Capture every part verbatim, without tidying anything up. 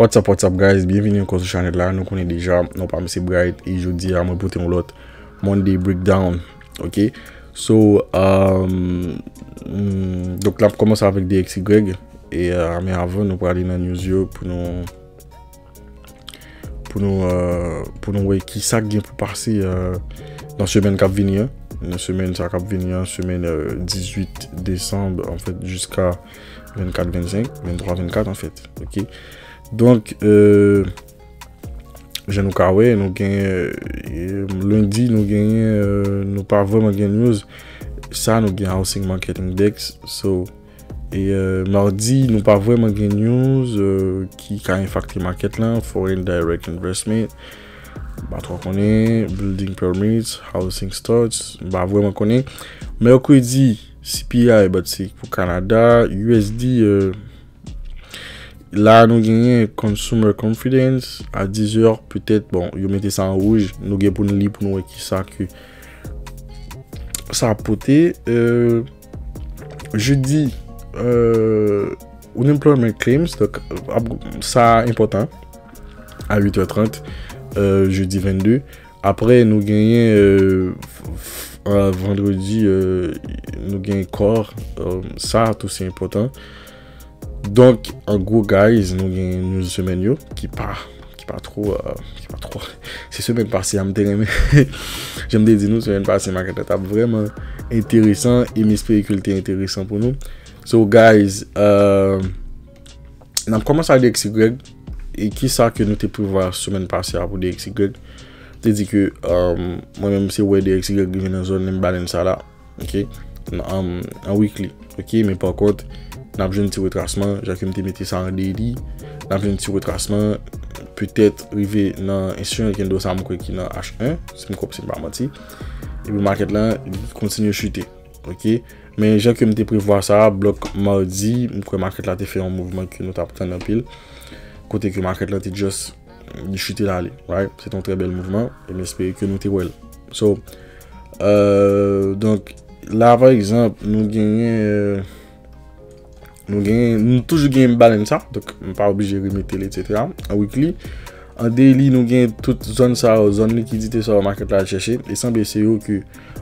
What's up, what's up, guys? Byenvini ankò sou chanèl la. Nou konnen deja, non pa m se Bright, e jodi a mwen pote yon lòt Monday Breakdown. Ok? So, um, mm, donk, n ap kòmanse avèk D X Y. E, uh, men avan, nou prale nan news yo pou nou pou nou, uh, pou nou wè ki sa k gen pou pase, uh, nan semèn k ap vini an. Nan semèn sa k ap vini an, semèn, uh, dizuit desanm, anfèt, jiska vennkat, vennsenk, venntwa, vennkat, anfèt. Ok? Donk, euh, jan nou ka wè, nou gen, euh, lendi, nou genyen, euh, nou pa vrèman gen news. Sa, nou gen Housing Market Index. So, e, euh, madi, nou pa vrèman gen news, euh, ki ka enfakte market lan, foreign direct investment. M pa twò konnen, building permits, housing starts, m pa vrèman konnen. Mèkredi, C P I, but se pou Kanada, U S D, euh, la nou genyen consumer confidence a diz è, petèt, bon, yo mete sa an wouj, nou gen pou n li pou nou wè ki sa ke sa ap pote. Euh, jedi, euh, unemployment claims, donk, ap, sa enpòtan, a uit è trant, euh, jedi vennde. Apre, nou genyen, euh, f-, f-, euh, vandredi, euh, nou genyen core, euh, sa tou se enpòtan. Donk, an gwo, guys, nou gen news semèn yo ki pa, ki pa twò, euh, ki pa twò. Se semèn pase a m te renmen. Jan m te di nou, semèn pase, market la t ap vrèman enteresan e m espere ke l te enteresan pou nou. So, guys, euh, n ap kòmanse ak D X Y. E ki sa ke nou te prevwa semèn pase a pou D X Y? Te di ke, um, mwen menm se wè D X Y rive nan zòn limb balance sa la. Ok? Nan, um, an weekly. Ok? Men pa kont, n ap jwenn ti retrasman, jan ke m te mete sa an daily. N ap jwenn ti retrasman, petèt rive nan instrument candle sa m kwè ki nan H one, si m kwè, si m pa manti. Epi market lan, li kontinye chite. Ok? Men jan ke m te prevwa sa, blòk madi, m kwè market la te fè yon mouvman ke nou t ap tann anpil. Kote ke market la te just, li chute l ale, right? Se te yon trè bèl mouvman, e m espere ke nou te wè l. So, euh, donk, la, pa egzanp, nou genyen, euh, nou genyen, nou toujou genyen balance sa, donk, m pa oblije remete l, et cetera. An weekly, an daily, nou gen tout zòn sa yo, zòn likidite sa yo, market la al chèche. E sanble se yo ke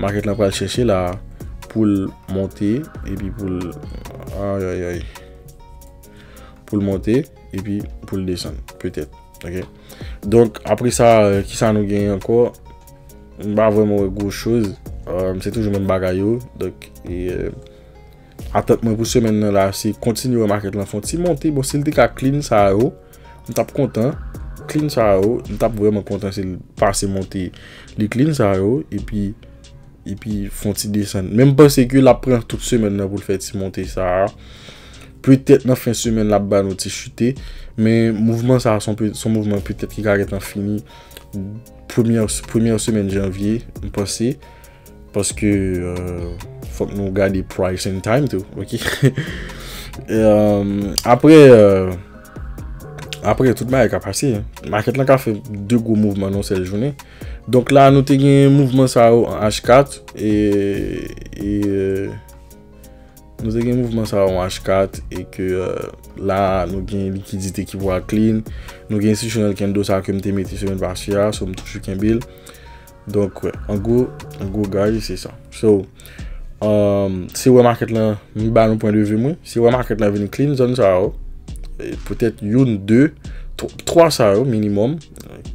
market la pral chèche la pou l monte, epi pou l, ay, ay, ay. Pou l monte, epi pou l desann, petèt. Ok? Donk, apre sa, euh, ki sa nou genyen ankò? M pa vrèman wè gwo choz. Euh, se toujou menm bagay yo. Donk, e, euh, atant mwen pou semèn nan la, se kontinye wè market lan fè yon ti monte. Bon, si l te ka clean sa yo, m t ap kontan. Clean sa yo, m t ap vrèman kontan si l pase monte. Li clean sa yo, epi, epi fè yon ti desann. Men m panse ke l ap pran tout semèn nan pou l fè ti monte sa a. Petèt nan fen semèn l ap ba nou ti chute. Men mouvman sa a se yon pe-, se yon mouvman petèt ki ka gentan fini premyè, premyè semèn janvye, m panse. Paske, euh, fòk nou gade price and time tou, ok? Euh, apre, euh, apre, tout bagay ka pase, hein. Market lan ka fè de gwo mouvman nan yon sèl jounen. Donk la, nou te gen mouvman sa yo an H kat, e, e, euh, nou te gen mouvman sa yo an H kat, e ke, euh, la, nou gen likidite ki pral clean, nou gen institutional candle sa ke m te mete semèn pase a, so m toujou kenbe l. Donk, wè, an gwo, an gwo, guys, se sa. So, um, se wè market lan, m ba nou pwen de vi mwen, se wè market lan vin clean zòn sa yo, e petèt youn, de, tw-, twa sa yo minimòm,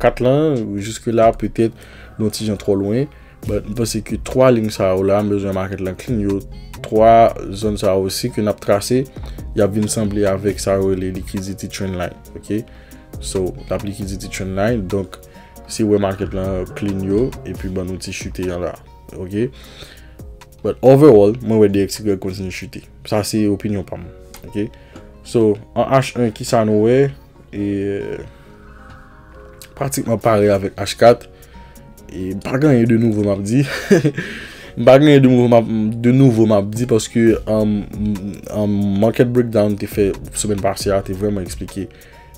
kat lan, jiske la, petèt, nou yon ti jan twò lwen, but m panse ke twa liy sa yo la, m bezwen market lan clean yo, twa zòn sa yo osi ke n ap trase, y ap vin sanble avèk sa yo rele liquidity trend line, ok? So, l ap liquidity trend line, donk, se wè market lan clean yo, epi ban nou ti chute an la. Ok? But overall, mwen wè D X Y kontinye chute. Sa se opinyon pa m. Ok? So, an H one, ki sa nou wè? E, pratikman parèy avèk H kat. E, pa gen anyen de nouvo m ap di. M pa gen anyen de nouvo m ap, de nouvo m ap di paske, um, um, market breakdown te fè semèn pase a, te vrèman eksplike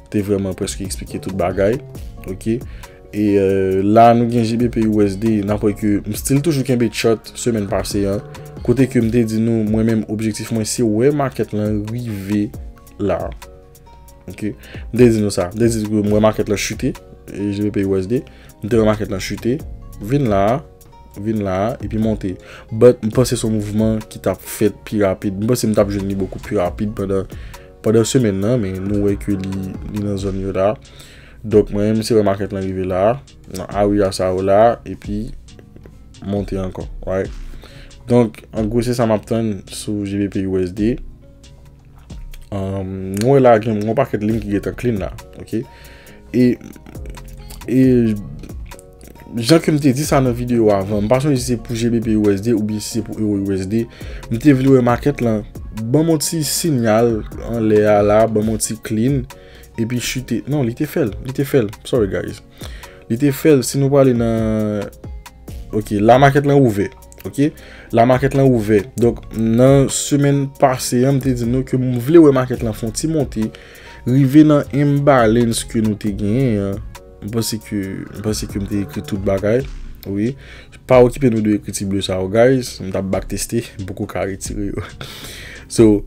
te vrèman prèske eksplike tout bagay. Ok? E, euh, la, nou gen G B P U S D, n ap wè ke m still toujou kenbe chart semèn pase a. Kote ke m te di nou, mwen menm, objektif mwen, se wè market lan rive la. Ok? M te di nou sa. M te di nou m wè market lan chute, e, G B P U S D. M te wè market lan chute, vin la, vin la, epi monte. But m panse se yon mouvman ki t ap fèt pi rapid. M panse m t ap jwenn li bokou pi rapid pandan, pandan semèn nan, men nou wè ke li, li nan zòn yo la. Donk, mwen menm, se wè market lan rive la, nan area sa yo la, epi monte ankò, right? Donk, an gwo, se sa m ap tann sou G B P U S D. Um, nou wè la, gen yon pakèt liy ki gentan clean la, ok? E, e, jan ke m te di sa nan videyo avan, m pa sonje si se pou G B P U S D oubyen si se pou Euro U S D. M te vle wè market lan ban m yon ti sinyal anlè a la, ban m yon ti clean, epi chute. Non, li te fè l, li te fè l. Sorry, guys. Li te fè l, si nou prale nan, ok, la market lan ouvè. Ok? La market lan ouvè. Donk, nan semèn pase an, m te di nou ke m vle wè market lan fè yon ti monte, rive nan imbalance ke nou te genyen an. M panse ke, m panse ke m te ekri tout bagay. Wi. Pa okipe nou de ekriti ble sa yo, guys. M t ap backteste, m poko ka retire yo. So,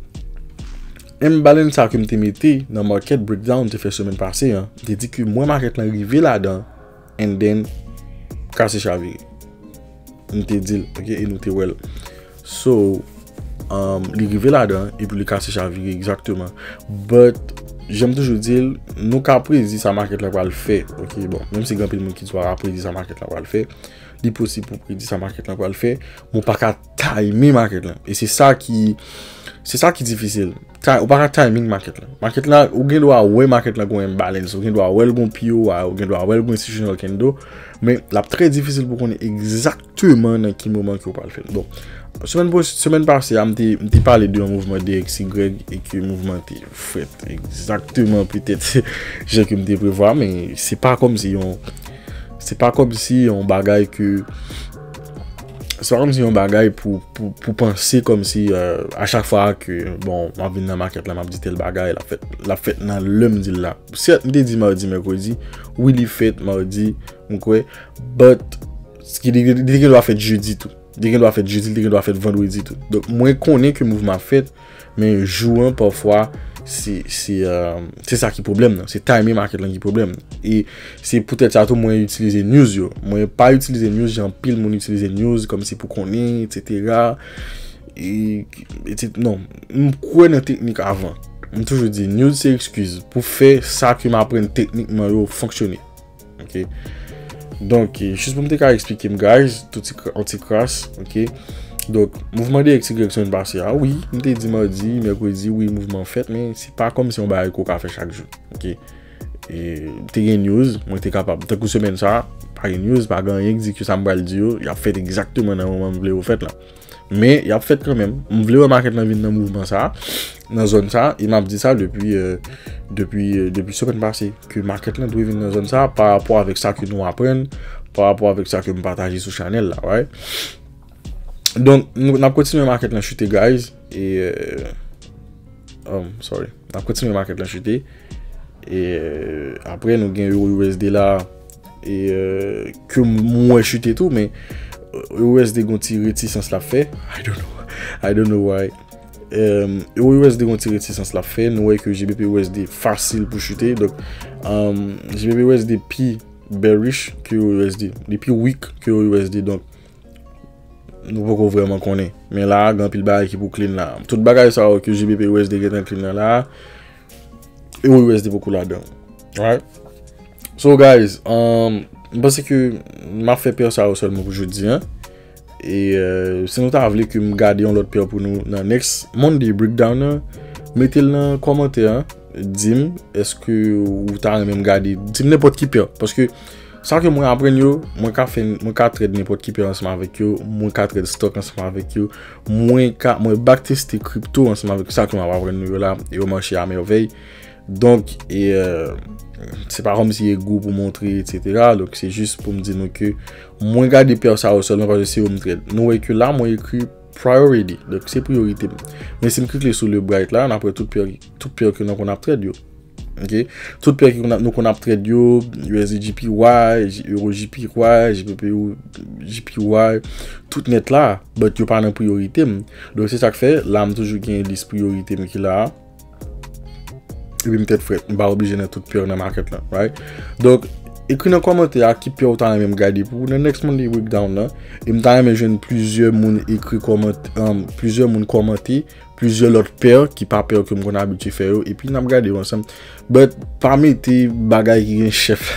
imbalance sa ke m te mete nan market breakdown m te fè semèn pase an, m te di ke m wè market lan rive ladan, and then kase chavire. M te di l, ok, e nou te wè l. So, um, li rive ladan, epi li kase chavire, egzakteman. But, jan m toujou di l, nou ka predi sa market lan pral fè, ok, bon, menm si gen anpil moun ki di w pa ka predi sa market lan pral fè, li posib pou predi sa market lan pral fè, men w pa ka time market lan. E se sa ki, se sa ki difisil. Ti-, ou pa ka timing market lan. Market lan, ou gen dwa wè market lan gon imbalance, ou gen dwa wè l gon P O I, ou gen dwa wè l gon institutional candle, men l ap trè difisil pou konnen egzakteman nan ki moman ke w pral fè l. Bon, semèn pwos-, semèn pase a, m te, m te pale de yon mouvman D X Y e ke mouvman te fèt egzakteman petèt jan ke m te prevwa, men se pa kòmsi yon, se pa kòmsi yon bagay ke se pa kòmsi yon bagay pou, pou, pou panse kòmsi, euh, a chak fwa ke, bon, m ap vin nan market la, m ap di tèl bagay, l ap fèt, l ap fèt nan lè m di l la. Sèt, m te di madi, mèkredi, wi, li fèt madi, m kwè, but, li, li, li te gen dwa fèt jedi tou. Li te gen dwa fèt jedi, li te gen dwa fèt vandredi tou. Donk, mwen konnen ke mouvman ap fèt, men jou an, pafwa, se, se, euh, se sa ki pwoblèm nan. Se timing market lan ki pwoblèm nan. E se poutèt sa tou mwen itilize news yo. Mwen pa itilize news jan anpil moun itilize news, kòmsi pou konnen, etsetera. E, etsetera. Non, m kwè nan teknik avan. M toujou di, news se eskiz pou fè sa ke m aprann teknikman yo fonksyone. Ok. Donk, jis pou m te ka eksplike m, guys, tout ti kra-, yon ti kras, ok. Donk, mouvman D X Y semèn pase a, wi, m te di madi, mèkredi, wi, mouvman fèt, men se pa kòmsi yon bagay ke w ka fè chak jou, ok. E, te gen news, mwen te kapab, tankou semèn sa, pa gen news, pa gen anyen ki di ke sa m pral di yo, y ap fèt egzakteman nan moman m vle yo fèt la. Men, y ap fèt kanmenm. M vle wè market lan vin nan mouvman sa, nan zòn sa, e m ap di sa depi, euh, depi, euh, depi semèn pase, ke market lan dwe vin nan zòn sa, pa rapò avèk sa ke nou aprann, pa rapò avèk sa ke m pataje sou chanèl la, right? Donk, nou, n ap kontinye market lan chute, guys, e, euh, um, sorry, n ap kontinye market lan chute, e, euh, apre nou gen Euro U S D la, e, euh, ke m wè chute tou, men, euh, Euro U S D gon ti retisans l ap fè. I don't know. I don't know why. Euh, Euro U S D gon ti retisans l ap fè. Nou wè ke G B P U S D fasil pou chute. Donk, euh, G B P U S D pi bearish ke Euro U S D. Li pi weak ke Euro U S D. Donk, nou poko vrèman konnen. Men la, gen anpil bagay ki pou clean la. Tout bagay sa yo ke G B P U S D gentan clean la, la, Euro U S D poko ladan. Right? So, guys, um, m panse ke m ap fè pè sa yo sèlman pou jodi a. E, euh, si nou ta vle ke m gade yon lòt pè pou nou nan next Monday breakdown nan, mete l nan kòmantè a. Di m, èske ou ta renmen m gade? Di m nenpòt ki pè. Paske sa ke mwen aprann yo, mwen ka fè, mwen ka trade nenpòt ki pè ansanm avèk yo, mwen ka trade stock ansanm avèk yo, mwen ka, mwen backteste crypto ansanm avèk sa ke m ap aprann nou yo la, e yo mache a mèvèy. Donk, e, euh, se pa kòmsi e gou pou montre, etsetera. Donk, se jis pou m di nou ke mwen gade pè sa yo sèlman paske se yo m trade. Nou wè ke la, mwen ekri priority. Donk, se priyorite m. Men si m klike sou le bright la, n ap wè tout pè, tout pè ke nou konn ap trade yo. Ok? Tout pè ke nou konn ap trade yo, U S D J P Y, Euro J P Y, G B P U J P Y, tout nèt la, but yo pa nan priyorite m. Donk, se sa k fè, la, m toujou gen lis priyorite m ki la. epi m tèt frèt, m pa oblije nan tout pair nan market lan, right? Donk, ekri nan kòmantè a ki pair ou ta renmen m gade pou nan next Monday breakdown lan. E m ta renmen jwenn plizyè moun ekri kòmant, um, plizyè moun kòmante plizyè lòt pair ki pa pair ke m konn abitye fè yo, epi n ap gade yo ansanm. But pa mete bagay ki gen chèf.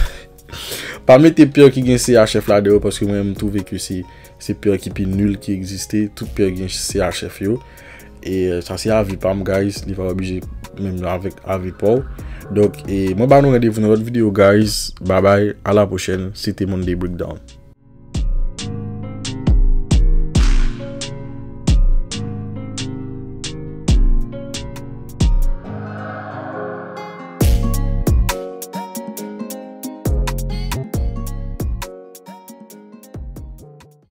Pa mete pair ki gen C H F ladan yo, paske mwen m twouve ke se se pair ki pi nil ki egziste. Tout pair gen C H F yo. E euh, sa se avi pa m, guys. Li pa oblije menm avèk avi pa w. Donk, e mwen ba nou randevou nan lòt videyo, guys. Bye bye, a la pwochèn. Se te Monday Breakdown.